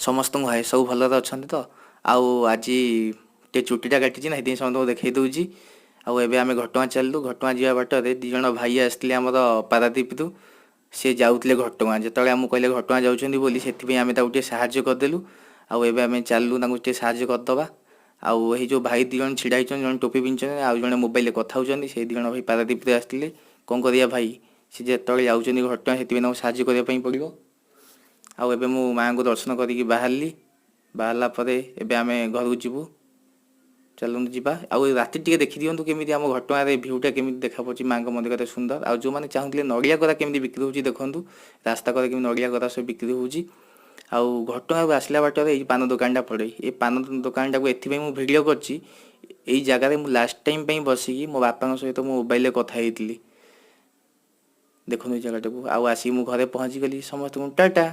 ସମସ୍ତଙ୍କୁ ହାଏ। ସବୁ ଭଲରେ ଅଛନ୍ତି ତ? ଆଉ ଆଜି ଟିକେ ଚୁଟିଟା କାଟିଛି ନା, ସେଥିପାଇଁ ସମସ୍ତଙ୍କୁ ଦେଖେଇ ଦେଉଛି। ଆଉ ଏବେ ଆମେ ଘଟଗାଁ ଚାଲିଲୁ। ଘଟଗାଁ ଯିବା ବାଟରେ 2 ଜଣ ଭାଇ ଆସିଥିଲେ ଆମର ପାରାଦ୍ୱୀପରୁ। ସେ ଯାଉଥିଲେ ଘଟଗାଁ। ଯେତେବେଳେ ଆମକୁ କହିଲେ ଘଟଗାଁ ଯାଉଛନ୍ତି ବୋଲି, ସେଥିପାଇଁ ଆମେ ତାକୁ ଟିକେ ସାହାଯ୍ୟ କରିଦେଲୁ। ଆଉ ଏବେ ଆମେ ଚାଲିଲୁ ତାଙ୍କୁ ଟିକେ ସାହାଯ୍ୟ କରିଦେବା। ଆଉ ଏଇ ଯେଉଁ ଭାଇ 2 ଜଣ ଛିଡ଼ା ହେଇଛନ୍ତି, ଜଣେ ଟୋପି ପିନ୍ଧିଛନ୍ତି ଆଉ ଜଣେ ମୋବାଇଲରେ କଥା ହେଉଛନ୍ତି, ସେଇ 2 ଜଣ ଭାଇ ପାରାଦ୍ୱୀପରେ ଆସିଥିଲେ। କ'ଣ କରିବା ଭାଇ, ସେ ଯେତେବେଳେ ଯାଉଛନ୍ତି ଘଟଗାଁ, ସେଥିପାଇଁ ତାଙ୍କୁ ସାହାଯ୍ୟ କରିବା ପାଇଁ ପଡ଼ିବ। ଆଉ ଏବେ ମୁଁ ମାଆଙ୍କୁ ଦର୍ଶନ କରିକି ବାହାରିଲି। ବାହାରିଲା ପରେ ଏବେ ଆମେ ଘରକୁ ଯିବୁ। ଚାଲନ୍ତୁ ଯିବା। ଆଉ ରାତି ଟିକେ ଦେଖିଦିଅନ୍ତୁ କେମିତି ଆମ ଘଟଗାଁରେ ଭିଉଟା କେମିତି ଦେଖାପଡ଼ୁଛି, ମାଆଙ୍କ ମନ୍ଦିର କେତେ ସୁନ୍ଦର। ଆଉ ଯେଉଁମାନେ ଚାହୁଁଥିଲେ ନଡ଼ିଆ କୋରା କେମିତି ବିକ୍ରି ହେଉଛି ଦେଖନ୍ତୁ, ରାସ୍ତା କରେ କେମିତି ନଡ଼ିଆ କୋରା ସବୁ ବିକ୍ରି ହେଉଛି। ଆଉ ଘଟଗାଁରୁ ଆସିଲା ବାଟରେ ଏଇ ପାନ ଦୋକାନଟା ପଡ଼େ। ଏ ପାନ ଦୋକାନଟାକୁ ଏଥିପାଇଁ ମୁଁ ଭିଡ଼ିଓ କରିଛି, ଏଇ ଜାଗାରେ ମୁଁ ଲାଷ୍ଟ ଟାଇମ୍ ପାଇଁ ବସିକି ମୋ ବାପାଙ୍କ ସହିତ ମୁଁ ମୋବାଇଲରେ କଥା ହେଇଥିଲି। ଦେଖନ୍ତୁ ଏଇ ଜାଗାଟାକୁ। ଆଉ ଆସିକି ମୁଁ ଘରେ ପହଞ୍ଚିଗଲି। ସମସ୍ତଙ୍କୁ ଟାଟା।